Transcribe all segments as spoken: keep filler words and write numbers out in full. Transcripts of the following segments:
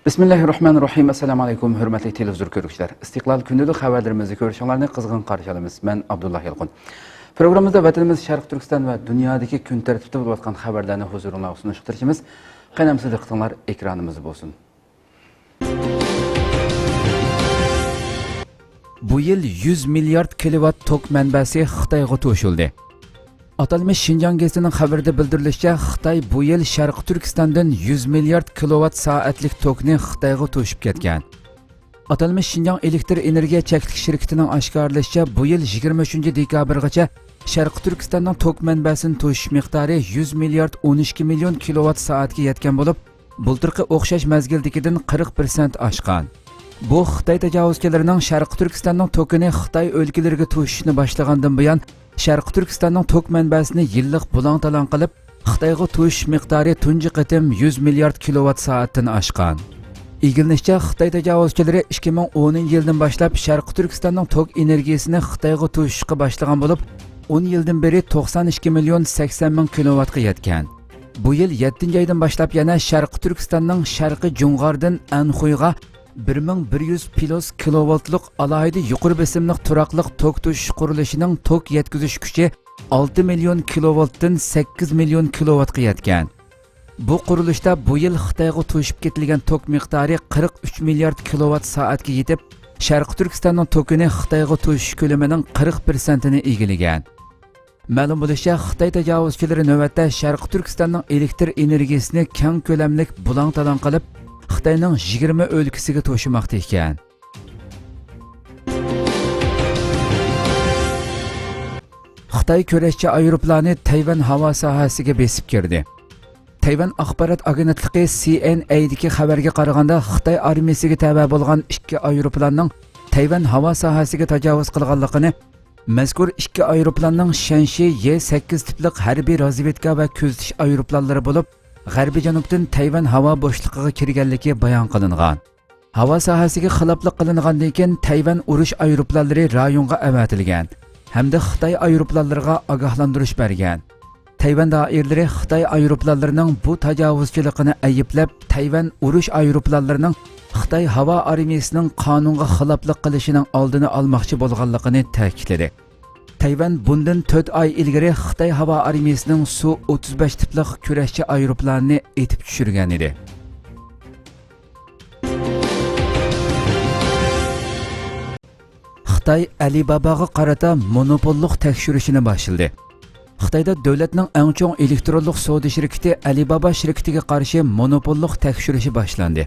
بىسمىللاھىررەھمانىررەھىم. ئەسسالامۇ ئەلەيكۇم، ھۆرمەتلىك تېلېۋىزور كۆرگۈچىلەر. ئىستىقلال كۈندىلىك خەۋەرلىرىمىزنى كۆرۈشۈڭلارنى قىزغىن قارشى ئالىمىز. مەن ئابدۇللا يالقۇن. پروگراممىمىزدا ۋەتىنىمىز شەرقىي تۈركىستان ۋە دۇنيادىكى كۈن تەرتىپتە بولۇۋاتقان خەۋەرلەرنى ھۇزۇرۇڭلارغا سۇنۇشقا تىرىشىمىز. قېنى ئەمىسە دىققىتىڭلار ئېكرانىمىزدا بولسۇن. بۇ يىل يۈز مىليارد كىلوۋات توك مەنبەسى خىتايغا توشۇلدى. ئاتالمىش شىنجاڭ گېزىتىنىڭ خەۋىرىدە بىلدۈرۈلۈشىچە، خىتاي بۇ يىل شەرقىي تۈركىستاندىن يۈز مىليارد كىلوۋات سائەتلىك توكنى خىتايغا توشۇپ كەتكەن. ئاتالمىش شىنجاڭ ئېلېكتر ئېنېرگىيە چەكلىك شىركىتىنىڭ ئاشكارىلىشىچە، بۇ يىل يىگىرمە ئۈچىنچى دېكابىرغىچە شەرقىي تۈركىستاننىڭ توك مەنبەسىنى توشۇش مىقدارى يۈز مىليارد ئون ئىككى مىليون كىلوۋات سائەتكە يەتكەن بولۇپ، بۇلتۇرقى ئوخشاش مەزگىلدىكىدىن قىرىق پىرسەنت ئاشقان. بۇ خىتاي تاجاۋۇزچىلىرىنىڭ شەرقىي تۈركىستاننىڭ توكىنى خىتاي ئۆلكىلىرىگە توشۇشنى باشلىغاندىن بۇيان، شەرقىي تۈركىستاننىڭ توك مەنبەسىنى يىللىق بۇلاڭ-تالاڭ قىلىپ، خىتايغا توشۇش مىقدارى تۇنجى قېتىم يۈز مىليارد كىلوۋات سائەتتىن ئاشقان. ئىگىلىنىشىچە، خىتاي تاجاۋۇزچىلىرى ئىككى مىڭ ئونىنچى يىلدىن باشلاپ شەرقىي تۈركىستاننىڭ توك ئېنېرگىيىسىنى خىتايغا توشۇشقا باشلىغان بولۇپ، ئون يىلدىن بېرى توقسان ئىككى مىليون سەكسەن مىڭ كىلوۋاتقا يەتكەن. بۇ يىل يەتتىنچى ئايدىن باشلاپ يەنە شەرقىي تۈركىستاننىڭ شەرقىي جۇڭغاردىن ئەنخۇيغا بىر مىڭ بىر يۈز پىلوس كىلوۋولتلۇق ئالاھىدە يۇقىرى بېسىملىق تۇراقلىق توك توشۇش قۇرۇلۇشىنىڭ توك يەتكۈزۈش كۈچى ئالتە مىليون كىلوۋولتتىن سەككىز مىليون كىلوۋاتقا يەتكەن. بۇ قۇرۇلۇشتا بۇ يىل خىتايغا توشۇپ كېتىلگەن توك مىقدارى قىرىق ئۈچ مىليارد كىلوۋات سائەتكە يېتىپ، شەرقىي تۈركىستاننىڭ توكىنى خىتايغا توشۇش كۆلىمىنىڭ قىرىق پىرسەنتىنى ئىگىلىگەن. مەلۇم بولۇشىچە، خىتاي تاجاۋۇزچىلىرى نۆۋەتتە شەرقىي تۈركىستاننىڭ ئېلېكتر ئېنېرگىيىسىنى كەڭ كۆلەملىك بۇلاڭ-تالاڭ قىلىپ، خىتاينىڭ يىگىرمە ئۆلكىسىگە توشۇماقتا ئىكەن. خىتاي كۈرەشچى ئايروپىلانى تەيۋەن ھاۋا ساھەسىگە بېسىپ كىردى. تەيۋەن ئاخبارات ئاگېنتلىقى سى ئېن ئەيدىكى خەۋەرگە قارىغاندا، خىتاي ئارمىيىسىگە تەۋە بولغان ئىككى ئايروپىلاننىڭ تەيۋەن ھاۋا ساھەسىگە تاجاۋۇز قىلغانلىقىنى، مەزكۇر ئىككى ئايروپىلاننىڭ شەنشى يې سەككىز تىپلىق ھەربىي رازۋېدكا ۋە كۆزىتىش ئايروپىلانلىرى بولۇپ، غەربىي جەنۇبتىن تەيۋەن ھاۋا بوشلۇقىغا كىرگەنلىكى بايان قىلىنغان. ھاۋا ساھەسىگە خىلاپلىق قىلىنغاندىن كېيىن، تەيۋەن ئۇرۇش ئايروپىلانلىرى رايونغا ئەۋەتىلگەن ھەمدە خىتاي ئايروپىلانلىرىغا ئاگاھلاندۇرۇش بەرگەن. تەيۋەن دائىرىلىرى خىتاي ئايروپىلانلىرىنىڭ بۇ تاجاۋۇزچىلىقىنى ئەيىبلەپ، تەيۋەن ئۇرۇش ئايروپىلانلىرىنىڭ خىتاي ھاۋا ئارمىيىسىنىڭ قانۇنغا خىلاپلىق قىلىشىنىڭ ئالدىنى ئالماقچى بولغانلىقىنى تەكىتلىدى. تەيۋەن بۇندىن تۆت ئاي ئىلگىرى خىتاي ھاۋا ئارمىيىسىنىڭ سۇ ئوتتۇز بەش تىپلىق كۈرەشچى ئايروپىلانىنى ئېتىپ چۈشۈرگەن ئىدى. خىتاي ئەلىباباغا قارىتا مونوپوللۇق تەكشۈرۈشىنى باشلىدى. خىتايدا دۆلەتنىڭ ئەڭ چوڭ ئېلېكترونلۇق سودا شىركىتى ئەلىبابا شىركىتىگە قارشى مونوپوللۇق تەكشۈرۈشى باشلاندى.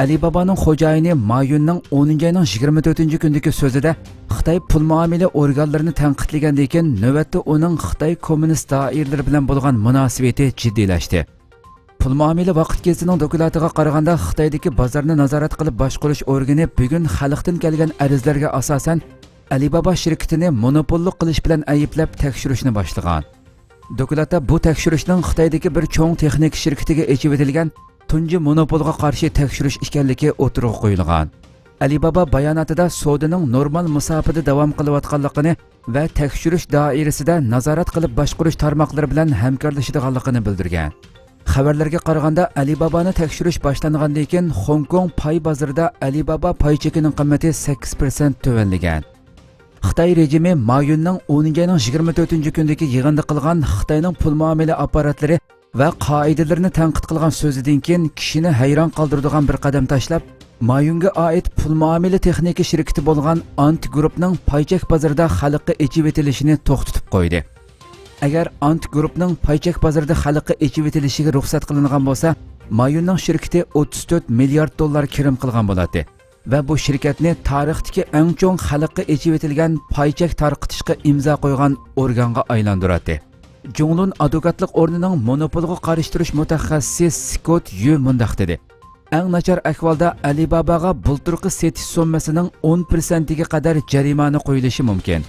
ئەلىبابانىڭ خوجايىنى ما يۈننىڭ ئونىنچى ئاينىڭ يىگىرمە تۆتىنچى كۈنىدىكى سۆزىدە خىتاي پۇل مۇئامىلە ئورگانلىرىنى تەنقىدلىگەندىن كېيىن، نۆۋەتتە ئۇنىڭ خىتاي كوممۇنىست دائىرىلىرى بىلەن بولغان مۇناسىۋىتى جىددىيلەشتى. پۇل مۇئامىلە ۋاقىت گېزىتىنىڭ دوكلاتىغا قارىغاندا، خىتايدىكى بازارنى نازارەت قىلىپ باشقۇرۇش ئورگىنى بۈگۈن خەلقتىن كەلگەن ئەرزلەرگە ئاساسەن، ئەلىبابا شىركىتىنى مونوپوللۇق قىلىش بىلەن ئەيىبلەپ تەكشۈرۈشنى باشلىغان. دوكلاتتا بۇ تەكشۈرۈشنىڭ خىتايدىكى بىر چوڭ تېخنىكا شىركىتىگە ئېچىۋېتىلگەن تۇنجى مونوپولغا قارشى تەكشۈرۈش ئىكەنلىكى ئوتتۇرىغا قويۇلغان. ئەلىبابا باياناتىدا سودىنىڭ نورمال مۇساپىدە داۋام قىلىۋاتقانلىقىنى ۋە تەكشۈرۈش دائىرىسىدە نازارەت قىلىپ باشقۇرۇش تارماقلىرى بىلەن ھەمكارلىشىدىغانلىقىنى بىلدۈرگەن. خەۋەرلەرگە قارىغاندا، ئەلىبابانى تەكشۈرۈش باشلانغاندىن كېيىن، خوڭكوڭ پاي بازىرىدا ئەلىبابا پاي چېكىنىڭ قىممىتى سەككىز پىرسەنت تۆۋەنلىگەن. خىتاي رېجىمى ما يۈننىڭ ئونىنچى ئاينىڭ يىگىرمە تۆتىنچى كۈنىدىكى يىغىندا قىلغان خىتاينىڭ پۇل مۇئامىلە ئاپپاراتلىرى ۋە قائىدىلىرىنى تەنقىد قىلغان سۆزىدىن كېيىن، كىشىنى ھەيران قالدۇرىدىغان بىر قەدەم تاشلاپ، ما يۈنگە ئائىت پۇل مۇئامىلە تېخنىكا شىركىتى بولغان ئانت گۇرۇپنىڭ پاي چەك بازىرىدا خەلققە ئېچىۋېتىلىشىنى توختىتىپ قويدى. ئەگەر ئانت گۇرۇپنىڭ پاي چەك بازىرىدا خەلققە ئېچىۋېتىلىشىگە رۇخسەت قىلىنغان بولسا، ما يۈننىڭ شىركىتى ئوتتۇز تۆت مىليارد دوللار كىرىم قىلغان بولاتتى ۋە بۇ شىركەتنى تارىختىكى ئەڭ چوڭ خەلققە ئېچىۋېتىلگەن پاي چەك تارقىتىشقا ئىمزا قويغان ئورگانغا ئايلاندۇراتتى. جۇڭلۇن ئادۋوكاتلىق ئورنىنىڭ مونوپولغا قارشى تۇرۇش مۇتەخەسسىسى سكوت يۈ مۇنداق دېدى: ئەڭ ناچار ئەھۋالدا ئەلىباباغا بۇلتۇرقى سېتىش سوممىسىنىڭ ئون پىرسەنتىگە قەدەر جەرىمانە قويۇلۇشى مۇمكىن.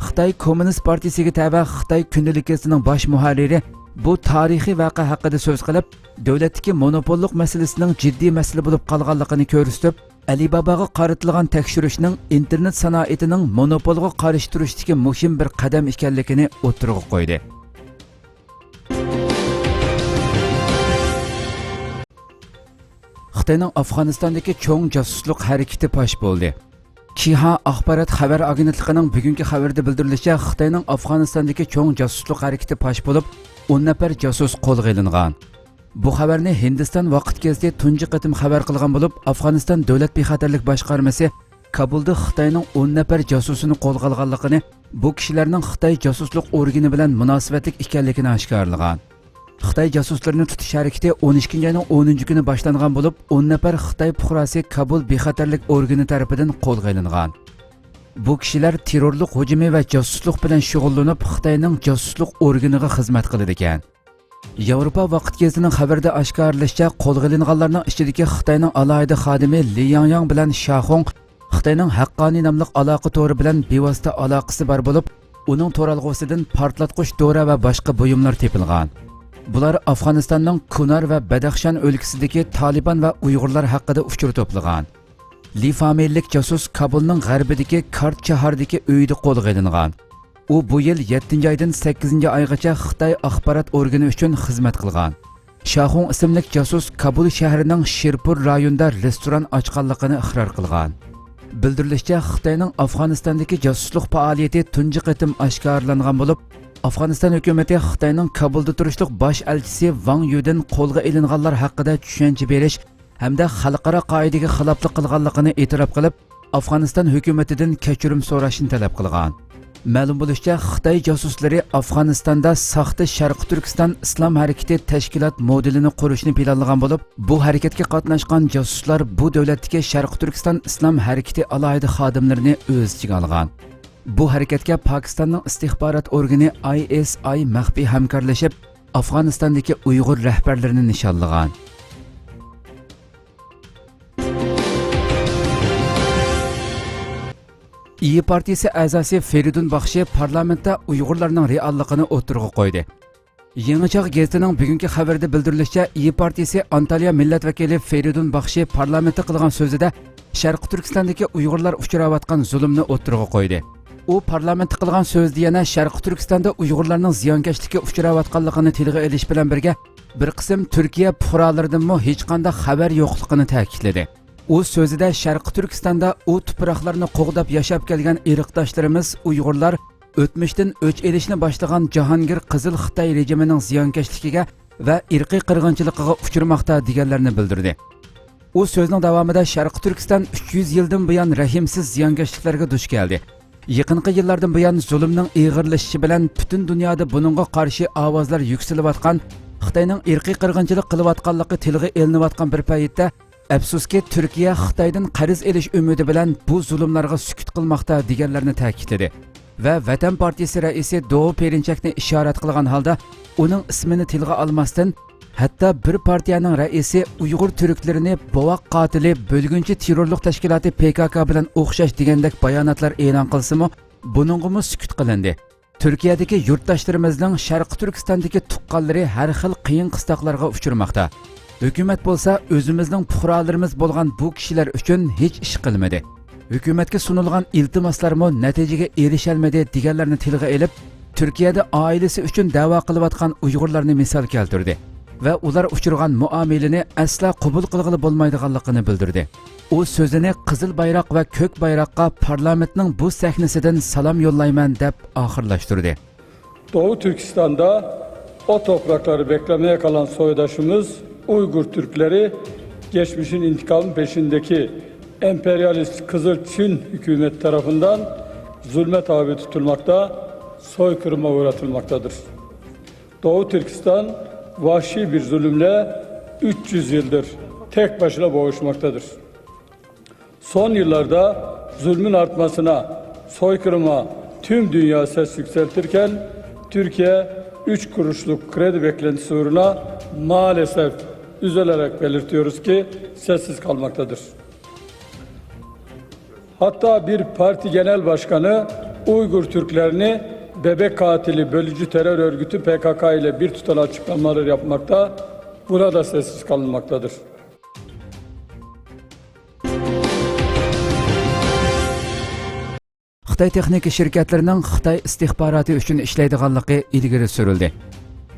خىتاي كوممۇنىست پارتىيىسىگە تەۋە خىتاي كۈندىلىك گېزىتىنىڭ باش مۇھەررىرى بۇ تارىخىي ۋەقە ھەققىدە سۆز قىلىپ، دۆلەتتىكى مونوپوللۇق مەسىلىسىنىڭ جىددىي مەسىلە بولۇپ قالغانلىقىنى كۆرسىتىپ، ئەلىباباغا قارىتىلغان تەكشۈرۈشنىڭ ئىنتېرنېت سانائىتىنىڭ مونوپولغا قارشى تۇرۇشتىكى مۇھىم بىر قەدەم ئىكەنلىكىنى ئوتتۇرىغا قويدى. خىتاينىڭ ئافغانىستاندىكى چوڭ جاسۇسلۇق ھەرىكىتى پاش بولدى. چىھا ئاخبارات خەۋەر ئاگېنتلىقىنىڭ بۈگۈنكى خەۋىرىدە بىلدۈرۈلۈشىچە، خىتاينىڭ ئافغانىستاندىكى چوڭ جاسۇسلۇق ھەرىكىتى پاش بولۇپ، ئون نەپەر جاسۇس قولغا ئېلىنغان. بۇ خەۋەرنى ھىندىستان ۋاقىت گېزىتى تۇنجى قېتىم خەۋەر قىلغان بولۇپ، ئافغانىستان دۆلەت بىخەتەرلىك باشقارمىسى كابۇلدا خىتاينىڭ ئون نەپەر جاسۇسىنى قولغا ئالغانلىقىنى، بۇ كىشىلەرنىڭ خىتاي جاسۇسلۇق ئورگىنى بىلەن مۇناسىۋەتلىك ئىكەنلىكىنى ئاشكارىلىغان. خىتاي جاسۇسلىرىنى تۇتۇش ھەرىكىتى ئون ئىككىنچى ئاينىڭ ئونىنچى كۈنى باشلانغان بولۇپ، ئون نەپەر خىتاي پۇقراسى كابۇل بىخەتەرلىك ئورگىنى تەرىپىدىن قولغا ئېلىنغان. بۇ كىشىلەر تېررورلۇق ھۇجۇمى ۋە جاسۇسلۇق بىلەن شۇغۇللىنىپ، خىتاينىڭ جاسۇسلۇق ئورگىنىغا خىزمەت قىلىدىكەن. ياۋروپا ۋاقىت گېزىتىنىڭ خەۋىرىدە ئاشكارىلىشىچە، قولغا ئېلىنغانلارنىڭ ئىچىدىكى خىتاينىڭ ئالاھىدە خادىمى لى ياڭياڭ بىلەن شاخۇڭ خىتاينىڭ ھەققانىي ناملىق ئالاقە تورى بىلەن بىۋاسىتە ئالاقىسى بار بولۇپ، ئۇنىڭ تورالغۇسىدىن پارتلاتقۇچ دورا ۋە باشقا بۇيۇملار تېپىلغان. بۇلار ئافغانىستاننىڭ كۇنار ۋە بەدەخشان ئۆلكىسىدىكى تالىبان ۋە ئۇيغۇرلار ھەققىدە ئۇچۇر توپلىغان. لى فامىلىلىك جاسۇس كابۇلنىڭ غەربىدىكى كارت شەھەردىكى ئۆيىدە قولغا ئېلىنغان. ئۇ بۇ يىل يەتتىنچى ئايدىن سەككىزىنچى ئايغىچە خىتاي ئاخبارات ئورگىنى ئۈچۈن خىزمەت قىلغان. شاخۇڭ ئىسىملىك جاسۇس كابۇل شەھىرىنىڭ شىرپۇر رايونىدا رېستوران ئاچقانلىقىنى ئىقرار قىلغان. بىلدۈرۈلۈشىچە، خىتاينىڭ ئافغانىستاندىكى جاسۇسلۇق پائالىيىتى تۇنجى قېتىم ئاشكارىلانغان بولۇپ، ئافغانىستان ھۆكۈمىتى خىتاينىڭ كابۇلدا تۇرۇشلۇق باش ئەلچىسى ۋاڭ يۈدىن قولغا ئېلىنغانلار ھەققىدە چۈشەنچە بېرىش ھەمدە خەلقئارا قائىدىگە خىلاپلىق قىلغانلىقىنى ئېتىراپ قىلىپ، ئافغانىستان ھۆكۈمىتىدىن كەچۈرۈم سوراشنى تەلەپ قىلغان. مەلۇم بولۇشىچە، خىتاي جاسۇسلىرى ئافغانىستاندا ساختا شەرقىي تۈركىستان ئىسلام ھەرىكىتى تەشكىلات مودېلىنى قۇرۇشنى پىلانلىغان بولۇپ، بۇ ھەرىكەتكە قاتناشقان جاسۇسلار بۇ دۆلەتتىكى شەرقىي تۈركىستان ئىسلام ھەرىكىتى ئالاھىدە خادىملىرىنى ئۆز ئىچىگە ئالغان. بۇ ھەرىكەتكە پاكىستاننىڭ ئىستىخبارات ئورگىنى ئاي ئېس ئاي مەخپىي ھەمكارلىشىپ، ئافغانىستاندىكى ئۇيغۇر رەھبەرلىرىنى نىشانلىغان. ئىيى پارتىيىسى ئەزاسى فېرىدۇن باخشى پارلامېنتتا ئۇيغۇرلارنىڭ رېئاللىقىنى ئوتتۇرىغا قويدى. يېڭى چاغ گېزىتىنىڭ بۈگۈنكى خەۋىرىدە بىلدۈرۈلۈشىچە، ئىيى پارتىيىسى ئانتاليا مىللەت ۋەكىلى فېرىدۇن باخشى پارلامېنتتا قىلغان سۆزىدە شەرقىي تۈركىستاندىكى ئۇيغۇرلار ئۇچراۋاتقان زۇلۇمنى ئوتتۇرىغا قويدى. ئۇ پارلامېنتتا قىلغان سۆزىدە يەنە شەرقىي تۈركىستاندا ئۇيغۇرلارنىڭ زىيانكەشلىككە ئۇچراۋاتقانلىقىنى تىلغا ئېلىش بىلەن بىرگە، بىر قىسىم تۈركىيە پۇقرالىرىدىنمۇ ھېچقانداق خەۋەر يوقلۇقىنى تەكىتلىدى. ئۇ سۆزىدە شەرقىي تۈركىستاندا ئۇ تۇپراقلارنى قوغداپ ياشاپ كەلگەن ئىرقداشلىرىمىز ئۇيغۇرلار ئۆتمۈشتىن ئۆچ ئېلىشنى باشلىغان جاھانگىر قىزىل خىتاي رېجىمىنىڭ زىيانكەشلىكىگە ۋە ئىرقىي قىرغىنچىلىقىغا ئۇچرىماقتا دېگەنلەرنى بىلدۈردى. ئۇ سۆزىنىڭ داۋامىدا شەرقىي تۈركىستان ئۈچ يۈز يىلدىن بۇيان رەھىمسىز زىيانكەشلىكلەرگە دۇچ كەلدى. يېقىنقى يىللاردىن بۇيان زۇلۇمنىڭ ئېغىرلىشىشى بىلەن پۈتۈن دۇنيادا بۇنىڭغا قارشى ئاۋازلار يۈكسىلىۋاتقان، خىتاينىڭ ئىرقىي قىرغىنچىلىق قىلىۋاتقانلىقى تىلغا ئېلىنىۋاتقان بىر پەيتتە، ئەپسۇسكى، تۈركىيە خىتايدىن قەرز ئېلىش ئۈمىدى بىلەن بۇ زۇلۇملارغا سۈكۈت قىلماقتا دېگەنلەرنى تەكىتلىدى ۋە ۋەتەن پارتىيىسى رەئىسى دوۋا پېرىنچەكنى ئىشارەت قىلغان ھالدا ئۇنىڭ ئىسمىنى تىلغا ئالماستىن، ھەتتا بىر پارتىيەنىڭ رەئىسى ئۇيغۇر تۈركلىرىنى بوۋاق قاتىلى، بۆلگۈنچى تېررورلۇق تەشكىلاتى پې كا كا بىلەن ئوخشاش دېگەندەك باياناتلار ئېلان قىلسىمۇ، بۇنىڭغىمۇ سۈكۈت قىلىندى. تۈركىيەدىكى يۇرتداشلىرىمىزنىڭ شەرقىي تۈركىستاندىكى تۇغقانلىرى ھەر خىل قىيىن قىستاقلارغا ئۇچرىماقتا. ھۆكۈمەت بولسا ئۆزىمىزنىڭ پۇقرالىرىمىز بولغان بۇ كىشىلەر ئۈچۈن ھېچ ئىش قىلمىدى. ھۆكۈمەتكە سۇنۇلغان ئىلتىماسلارمۇ نەتىجىگە ئېرىشەلمىدى دېگەنلەرنى تىلغا ئېلىپ، تۈركىيەدە ئائىلىسى ئۈچۈن دەۋا قىلىۋاتقان ئۇيغۇرلارنى مىسال كەلتۈردى ۋە ئۇلار ئۇچرىغان مۇئامىلىنى ئەسلا قوبۇل قىلغىلى بولمايدىغانلىقىنى بىلدۈردى. ئۇ سۆزىنى قىزىل بايراق ۋە كۆك بايراققا پارلامېنتنىڭ بۇ سەھنىسىدىن سالام يوللايمەن دەپ ئاخىرلاشتۇردى. Doğu Türkistan'da o toprakları beklemeye kalan soydaşımız Uygur Türkleri geçmişin intikamı peşindeki emperyalist Kızıl Çin hükümeti tarafından zulme tabi tutulmakta, soykırıma uğratılmaktadır. Doğu Türkistan vahşi bir zulümle üç yüz yıldır tek başına boğuşmaktadır. Son yıllarda zulmün artmasına, soykırıma tüm dünya ses yükseltirken Türkiye üç kuruşluk kredi beklentisi uğruna maalesef üzülerek belirtiyoruz ki sessiz kalmaktadır. Hatta bir parti genel başkanı Uygur Türklerini bebek katili bölücü terör örgütü P K K ile bir tutan açıklamalar yapmakta, buna da sessiz kalınmaktadır. خىتاي تېخنىكا شىركەتلىرىنىڭ خىتاي ئىستىخباراتى ئۈچۈن ئىشلەيدىغانلىقى ئىلگىرى سۈرۈلدى.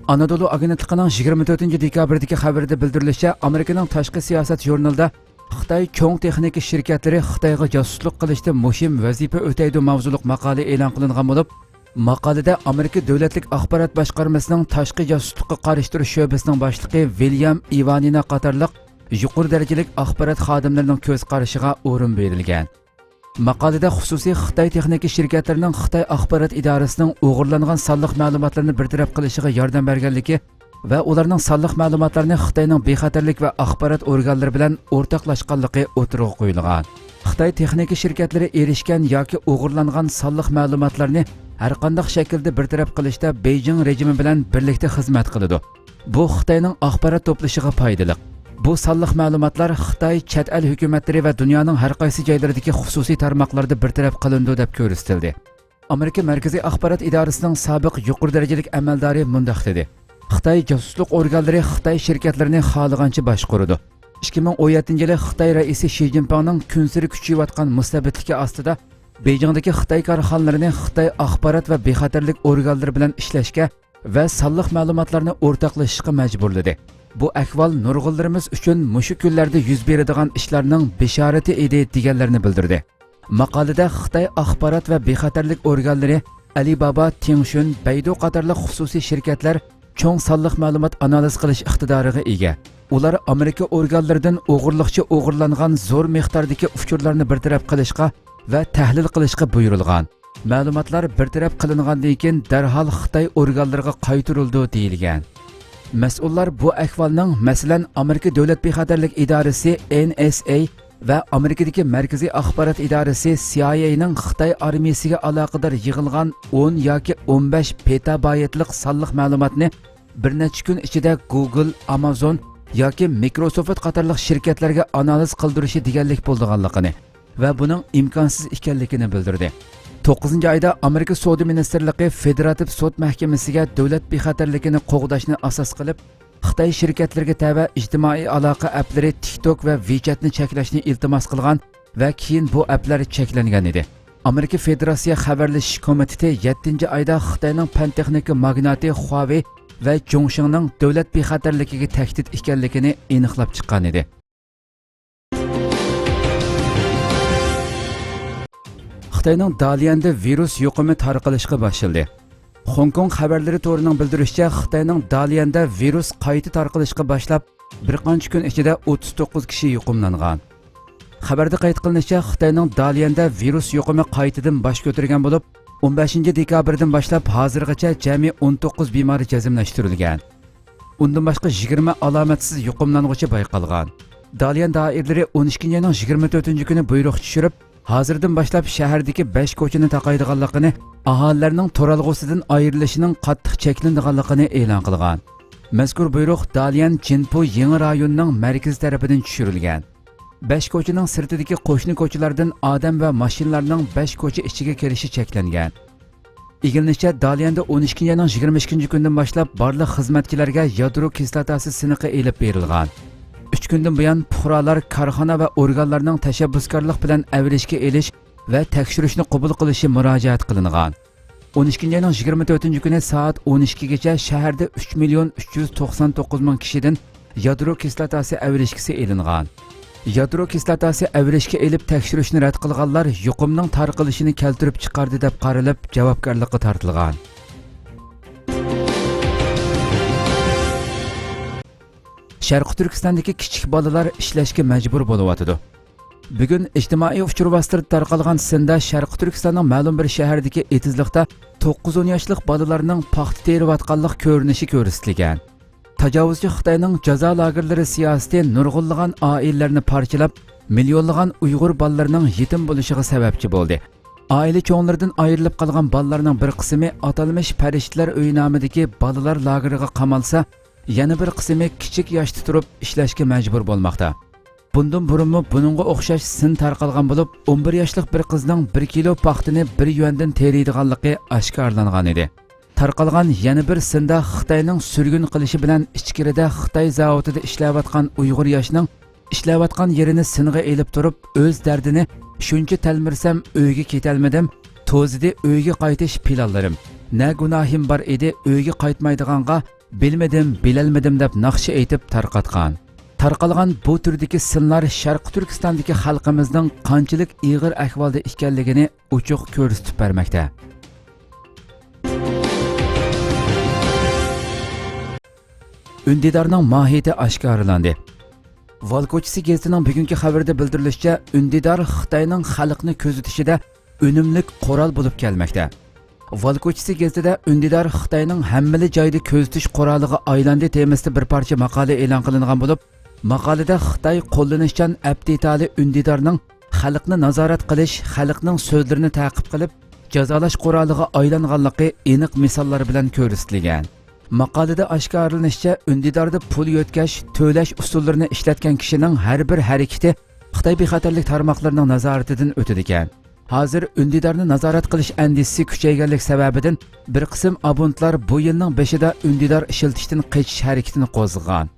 ئانادولۇ ئاگېنتلىقىنىڭ يىگىرمە تۆتىنچى دېكابىردىكى خەۋىرىدە بىلدۈرۈلۈشىچە، ئامېرىكىنىڭ تاشقى سىياسەت ژۇرنىلىدا خىتاي چوڭ تېخنىكا شىركەتلىرى خىتايغا جاسۇسلۇق قىلىشتا مۇھىم ۋەزىپە ئۆتەيدۇ ماۋزۇلۇق ماقالە ئېلان قىلىنغان بولۇپ، ماقالىدە ئامېرىكا دۆلەتلىك ئاخبارات باشقارمىسىنىڭ تاشقى جاسۇسلۇققا قارشى تۇرۇش شۆبىسىنىڭ باشلىقى ۋىليام ئىۋانىنا قاتارلىق يۇقىرى دەرىجىلىك ئاخبارات خادىملىرىنىڭ كۆز قارىشىغا ئورۇن بېرىلگەن. ماقالىدە خۇسۇسىي خىتاي تېخنىكا شىركەتلىرىنىڭ خىتاي ئاخبارات ئىدارىسىنىڭ ئوغرىلانغان سانلىق مەلۇماتلىرىنى بىر تەرەپ قىلىشىغا ياردەم بەرگەنلىكى ۋە ئۇلارنىڭ سانلىق مەلۇماتلارنى خىتاينىڭ بىخەتەرلىك ۋە ئاخبارات ئورگانلىرى بىلەن ئورتاقلاشقانلىقى ئوتتۇرىغا قويۇلغان. خىتاي تېخنىكا شىركەتلىرى ئېرىشكەن ياكى ئوغرىلانغان سانلىق مەلۇماتلارنى ھەرقانداق شەكىلدە بىر تەرەپ قىلىشتا بېيجىڭ رېجىمى بىلەن بىرلىكتە خىزمەت قىلىدۇ. بۇ خىتاينىڭ ئاخبارات توپلىشىغا پايدىلىق. بۇ سانلىق مەلۇماتلار خىتاي، چەت ئەل ھۆكۈمەتلىرى ۋە دۇنيانىڭ ھەر قايسى جايلىرىدىكى خۇسۇسىي تارماقلاردا بىر تەرەپ قىلىنىدۇ، دەپ كۆرسىتىلدى. ئامېرىكا مەركىزىي ئاخبارات ئىدارىسىنىڭ سابىق يۇقىرى دەرىجىلىك ئەمەلدارى مۇنداق دېدى: خىتاي جاسۇسلۇق ئورگانلىرى خىتاي شىركەتلىرىنى خالىغانچە باشقۇرىدۇ. ئىككى مىڭ ئون يەتتىنچى يىلى خىتاي رەئىسى شى جىنپىڭنىڭ كۈنسېرى كۈچىيىۋاتقان مۇستەبىتلىكى ئاستىدا بېيجىڭدىكى خىتاي كارخانىلىرىنى خىتاي ئاخبارات ۋە بىخەتەرلىك ئورگانلىرى بىلەن ئىشلەشكە ۋە سانلىق مەلۇماتلارنى ئورتاقلىشىشقا مەجبۇرلىدى. بۇ ئەھۋال نۇرغۇنلىرىمىز ئۈچۈن مۇشۇ كۈنلەردە يۈز بېرىدىغان ئىشلارنىڭ بېشارىتى ئىدى، دېگەنلەرنى بىلدۈردى. ماقالىدە خىتاي ئاخبارات ۋە بىخەتەرلىك ئورگانلىرى ئەلىبابا، تىڭشۈن، بەيدۇ قاتارلىق خۇسۇسىي شىركەتلەر چوڭ سانلىق مەلۇمات ئانالىز قىلىش ئىقتىدارىغا ئىگە. ئۇلار ئامېرىكا ئورگانلىرىدىن ئوغرىلىقچە ئوغرىلانغان زور مىقداردىكى ئۇچۇرلارنى بىر تەرەپ قىلىشقا ۋە تەھلىل قىلىشقا بۇيرۇلغان. مەلۇماتلار بىر تەرەپ قىلىنغاندىن كېيىن دەرھال خىتاي ئورگانلىرىغا قايتۇرۇلىدۇ، دېيىلگەن. مەسئۇللار بۇ ئەھۋالنىڭ، مەسىلەن، ئامېرىكا دۆلەت بىخەتەرلىك ئىدارىسى، ئېن ئېس ئېي، ۋە ئامېرىكىدىكى مەركىزىي ئاخبارات ئىدارىسى، سى ئاي ئېينىڭ خىتاي ئارمىيىسىگە ئالاقىدار يىغىلغان ئون ياكى ئون بەش پېتابايتلىق سانلىق مەلۇماتنى بىر نەچچە كۈن ئىچىدە گۇگل، ئامازون ياكى مىكروسوفت قاتارلىق شىركەتلەرگە ئانالىز قىلدۇرۇشى دېگەنلىك بولىدىغانلىقىنى ۋە بۇنىڭ ئىمكانسىز ئىكەنلىكىنى بىلدۈردى. توققۇزىنچى ئايدا ئامېرىكا سودا مىنىستىرلىقى فېدېراتىپ سوت مەھكىمىسىگە دۆلەت بىخەتەرلىكىنى قوغداشنى ئاساس قىلىپ، خىتاي شىركەتلىرىگە تەۋە ئىجتىمائىي ئالاقە ئەپلىرى تىكتوك ۋە ۋىچەتنى چەكلەشنى ئىلتىماس قىلغان ۋە كېيىن بۇ ئەپلەر چەكلەنگەن ئىدى. ئامېرىكا فېدېراتسىيە خەۋەرلىشىش كومىتېتى يەتتىنچى ئايدا خىتاينىڭ پەن تېخنىكا ماگناتى خۇاۋېي ۋە جۇڭشىڭنىڭ دۆلەت بىخەتەرلىكىگە تەھدىت ئىكەنلىكىنى ئېنىقلاپ چىققان ئىدى. خىتاينىڭ داليەندە ۋىرۇس يۇقۇمى تارقىلىشقا باشلىدى. خوڭكوڭ خەۋەرلىرى تورىنىڭ بىلدۈرۈشىچە، خىتاينىڭ داليەندە ۋىرۇس قايتا تارقىلىشقا باشلاپ، بىر قانچە كۈن ئىچىدە ئوتتۇز توققۇز كىشى يۇقۇملانغان. خەۋەردە قەيت قىلىنىشىچە، خىتاينىڭ داليەندە ۋىرۇس يۇقۇمى قايتىدىن باش كۆتۈرگەن بولۇپ، ئون بەشىنچى دېكابىردىن باشلاپ ھازىرغىچە جەمئىي ئون توققۇز بىمار جەزملەشتۈرۈلگەن. ئۇندىن باشقا يىگىرمە ئالامەتسىز يۇقۇملانغۇچى بايقالغان. داليەن دائىرىلىرى ئون ئىككىنچى ئاينىڭ يىگىرمە تۆتىنچى كۈنى بۇيرۇق چۈشۈرۈپ، ھازىردىن باشلاپ شەھەردىكى بەش كوچىنى تاقايدىغانلىقىنى، ئاھالىلەرنىڭ تۇرالغۇسىدىن ئايرىلىشىنىڭ قاتتىق چەكلىنىدىغانلىقىنى ئېلان قىلغان. مەزكۇر بۇيرۇق داليەن جىنپۇ يېڭى رايونىنىڭ مەركىزى تەرىپىدىن چۈشۈرۈلگەن. بەش كوچىنىڭ سىرتىدىكى قوشنا كوچىلاردىن ئادەم ۋە ماشىنىلارنىڭ بەش كوچا ئىچىگە كىرىشى چەكلەنگەن. ئىگىلىنىشىچە، داليەندە ئون ئىككىنچى ئاينىڭ يىگىرمە ئىككىنچى كۈنىدىن باشلاپ بارلىق خىزمەتچىلەرگە يادرو كىسلاتاسى سىنىقى ئېلىپ بېرىلغان. ئۈچ كۈندىن بۇيان پۇقرالار كارخانا ۋە ئورگانلارنىڭ تەشەببۇسكارلىق بىلەن ئەۋرىشكە ئېلىش ۋە تەكشۈرۈشنى قوبۇل قىلىشى مۇراجىئەت قىلىنغان. ئون ئىككىنچى ئاينىڭ يىگىرمە تۆتىنچى كۈنى سائەت ئون ئىككىگىچە شەھەردە ئۈچ مىليون ئۈچ يۈز توقسان توققۇز مىڭ كىشىدىن يادرو كىسلاتاسى ئەۋرىشكىسى ئېلىنغان. يادرو كىسلاتاسى ئەۋرىشكە ئېلىپ تەكشۈرۈشنى رەت قىلغانلار يۇقۇمنىڭ تارقىلىشىنى كەلتۈرۈپ چىقاردى دەپ قارىلىپ، جاۋابكارلىققا تارتىلغان. شەرقىي تۈركىستاندىكى كىچىك بالىلار ئىشلەشكە مەجبۇر بولۇۋاتىدۇ. بۈگۈن ئىجتىمائىي ئۇچۇر ۋاسىتىلىرىدا تارقالغان سىندا شەرقىي تۈركىستاننىڭ مەلۇم بىر شەھىرىدىكى ئېتىزلىقتا توققۇز ئون ياشلىق بالىلارنىڭ پاختا تېرىۋاتقانلىق كۆرۈنۈشى كۆرسىتىلگەن. تاجاۋۇزچى خىتاينىڭ جازا لاگېرلىرى سىياسىتى نۇرغۇنلىغان ئائىلىلەرنى پارچىلاپ، مىليونلىغان ئۇيغۇر بالىلىرىنىڭ يېتىم بولۇشىغا سەۋەبچى بولدى. ئائىلە چوڭلىرىدىن ئايرىلىپ قالغان بالىلارنىڭ بىر قىسمى ئاتالمىش پەرىشتىلەر ئۆيى نامىدىكى بالىلار لاگېرىغا قامالسا، يەنە بىر قىسمى كىچىك ياشتا تۇرۇپ ئىشلەشكە مەجبۇر بولماقتا. بۇندىن بۇرۇنمۇ بۇنىڭغا ئوخشاش سىن تارقالغان بولۇپ، ئون بىر ياشلىق بىر قىزنىڭ بىر كىلو پاختىنى بىر يۈەندىن تېرىيدىغانلىقى ئاشكارىلانغان ئىدى. تارقالغان يەنە بىر سىندا خىتاينىڭ سۈرگۈن قىلىشى بىلەن ئىچكىرىدە خىتاي زاۋۇتىدا ئىشلەۋاتقان ئۇيغۇر ياشنىڭ ئىشلەۋاتقان يېرىنى سىنغا ئېلىپ تۇرۇپ، ئۆز دەردىنى، شۇنچە تەلمۈرسەم ئۆيگە كېتەلمىدىم، توزىدى ئۆيگە قايتىش پىلانلىرىم. نە گۇناھىم بار ئىدى ئۆيگە قايتمايدىغانغا، بىلمىدىم، بىلەلمىدىم دەپ ناخشا ئېيتىپ تارقاتقان. تارقالغان بۇ تۈردىكى سىنلار شەرقىي تۈركىستاندىكى خەلقىمىزنىڭ قانچىلىك ئېغىر ئەھۋالدا ئىكەنلىكىنى ئوچۇق كۆرسىتىپ بەرمەكتە. ئۈندىدارنىڭ ماھىيىتى ئاشكارىلاندى. ۋال كوچىسى گېزىتىنىڭ بۈگۈنكى خەۋىرىدە بىلدۈرۈلۈشىچە، ئۈندىدار خىتاينىڭ خەلقنى كۆزىتىشىدە ئۈنۈملۈك قورال بولۇپ كەلمەكتە. ۋال كوچىسى گېزىتىدە ئۈندىدار خىتاينىڭ ھەممىلا جايدا كۆزىتىش قورالىغا ئايلاندى تېمىسىدا بىر پارچە ماقالە ئېلان قىلىنغان بولۇپ، ماقالىدە خىتاي قوللىنىشچان ئەپ دېتالى ئۈندىدارنىڭ خەلقنى نازارەت قىلىش، خەلقنىڭ سۆزلىرىنى تەقىب قىلىپ، جازالاش قورالىغا ئايلانغانلىقى ئېنىق مىساللار بىلەن كۆرسىتىلگەن. ماقالىدە ئاشكارىلىنىشىچە، ئۈندىداردا پۇل يۆتكەش، تۆلەش ئۇسۇللىرىنى ئىشلەتكەن كىشىنىڭ ھەر بىر ھەرىكىتى خىتاي بىخەتەرلىك تارماقلىرىنىڭ نازارىتىدىن ئۆتىدىكەن. ھازىر ئۈندىدارنى نازارەت قىلىش ئەندىشىسى كۈچەيگەنلىك سەۋەبىدىن، بىر قىسىم ئابونتلار بۇ يىلنىڭ بېشىدا ئۈندىدار ئىشلىتىشتىن قېچىش ھەرىكىتىنى قوزغىغان.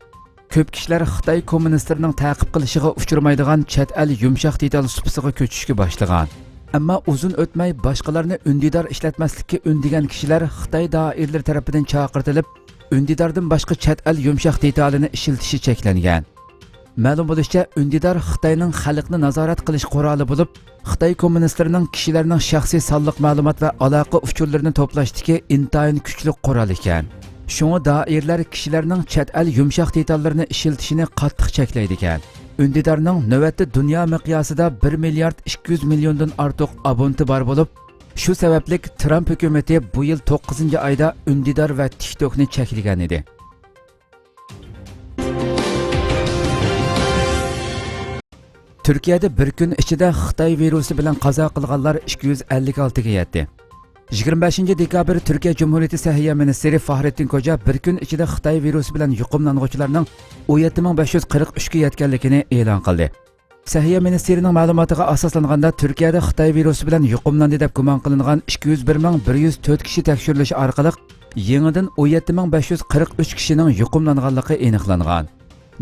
كۆپ كىشىلەر خىتاي كوممۇنىستلىرىنىڭ تەقىپ قىلىشىغا ئۇچرىمايدىغان چەت ئەل يۇمشاق دېتال سۇپىسىغا كۆچۈشكە باشلىغان. ئەمما ئۇزۇن ئۆتمەي باشقىلارنى ئۈندىدار ئىشلەتمەسلىككە ئۈندىگەن كىشىلەر خىتاي دائىرىلىرى تەرىپىدىن چاقىرتىلىپ، ئۈندىداردىن باشقا چەت ئەل يۇمشاق دېتالىنى ئىشلىتىشى چەكلەنگەن. مەلۇم بولۇشىچە، ئۈندىدار خىتاينىڭ خەلقنى نازارەت قىلىش قورالى بولۇپ، خىتاي كوممۇنىستلىرىنىڭ كىشىلەرنىڭ شەخسىي سانلىق مەلۇمات ۋە ئالاقە ئۇچۇرلىرىنى توپلاشتىكى ئىنتايىن كۈچلۈك قورال ئىكەن. شۇڭا دائىرىلەر كىشىلەرنىڭ چەت ئەل يۇمشاق دېتاللىرىنى ئىشلىتىشىنى قاتتىق چەكلەيدىكەن. ئۈندىدارنىڭ نۆۋەتتە دۇنيا مىقياسىدا بىر مىليارد ئىككى يۈز مىليوندىن ئارتۇق ئابونتى بار بولۇپ، شۇ سەۋەبلىك ترامپ ھۆكۈمىتى بۇ يىل توققۇزىنچى ئايدا ئۈندىدار ۋە تىك توكنى چەكلىگەن ئىدى. تۈركىيەدە بىر كۈن ئىچىدە خىتاي ۋىرۇسى بىلەن قازا قىلغانلار ئىككى يۈز ئەللىك ئالتىگە يەتتى. يىگىرمە بەشىنچى دېكابىر تۈركىيە جۇمھۇرىيىتى سەھىيە مىنىستىرى فاھرېتتىن كوجا بىر كۈن ئىچىدە خىتاي ۋىرۇسى بىلەن يۇقۇملانغۇچىلارنىڭ ئون يەتتە مىڭ بەش يۈز قىرىق ئۈچكە يەتكەنلىكىنى ئېلان قىلدى. سەھىيە مىنىستىرىنىڭ مەلۇماتىغا ئاساسلانغاندا، تۈركىيەدە خىتاي ۋىرۇسى بىلەن يۇقۇملاندى دەپ گۇمان قىلىنغان ئىككى يۈز بىر مىڭ بىر يۈز تۆت كىشى تەكشۈرۈلۈشى ئارقىلىق، يېڭىدىن ئون يەتتە مىڭ بەش يۈز قىرىق ئۈچ كىشىنىڭ يۇقۇملانغانلىقى ئېنىقلانغان.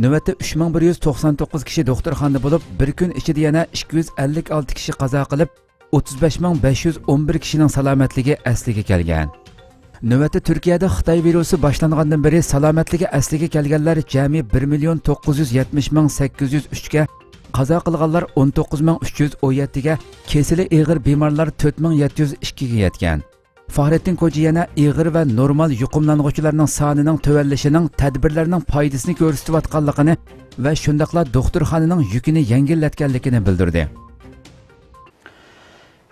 نۆۋەتتە ئۈچ مىڭ بىر يۈز توقسان توققۇز كىشى دوختۇرخانىدا بولۇپ، بىر كۈن ئىچىدە يەنە ئىككى يۈز ئەللىك ئالتە كىشى قازا قىلىپ، ئوتتۇز بەش مىڭ بەش يۈز ئون بىر كىشىنىڭ سالامەتلىكى ئەسلىگە كەلگەن. نۆۋەتتە تۈركىيەدە خىتاي ۋىرۇسى باشلانغاندىن بېرى سالامەتلىكى ئەسلىگە كەلگەنلەر جەمئىي بىر مىليون توققۇز يۈز يەتمىش مىڭ سەككىز يۈز ئۈچكە، قازا قىلغانلار ئون توققۇز مىڭ ئۈچ يۈز ئون يەتتىگە، كېسىلى ئېغىر بىمارلار تۆت مىڭ يەتتە يۈز ئىككىگە يەتكەن. فاھرېتتىن كوجا يەنە ئېغىر ۋە نورمال يۇقۇملانغۇچىلارنىڭ سانىنىڭ تۆۋەنلىشىنىڭ تەدبىرلەرنىڭ پايدىسىنى كۆرسىتىۋاتقانلىقىنى ۋە شۇنداقلا دوختۇرخانىنىڭ يۈكىنى يەڭگىللەتكەنلىكىنى بىلدۈردى.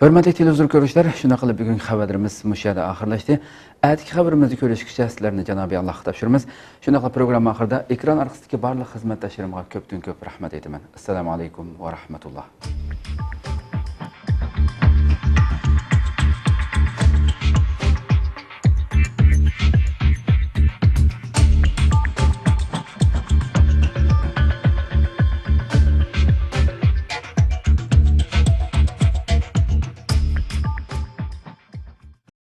ھۆرمەتلىك تېلېۋىزور كۆرۈشلەر، شۇنداق قىلىپ بۈگۈنكى خەۋەرلىرىمىز مۇشۇ يەردە ئاخىرلاشتى. ئەتىكى خەۋىرىمىزدە كۆرۈشكىچە سىلەرنى جانابىي ئاللاھقا تاپشۇرىمىز. شۇنداقلا پروگرامما ئاخىرىدا ئېكران ئارقىسىدىكى بارلىق خىزمەتداشلىرىمغا كۆپتىن كۆپ رەھمەت ئېيتىمەن. ئەسسالامۇ ئەلەيكۇم ۋە رەھمەتۇللا.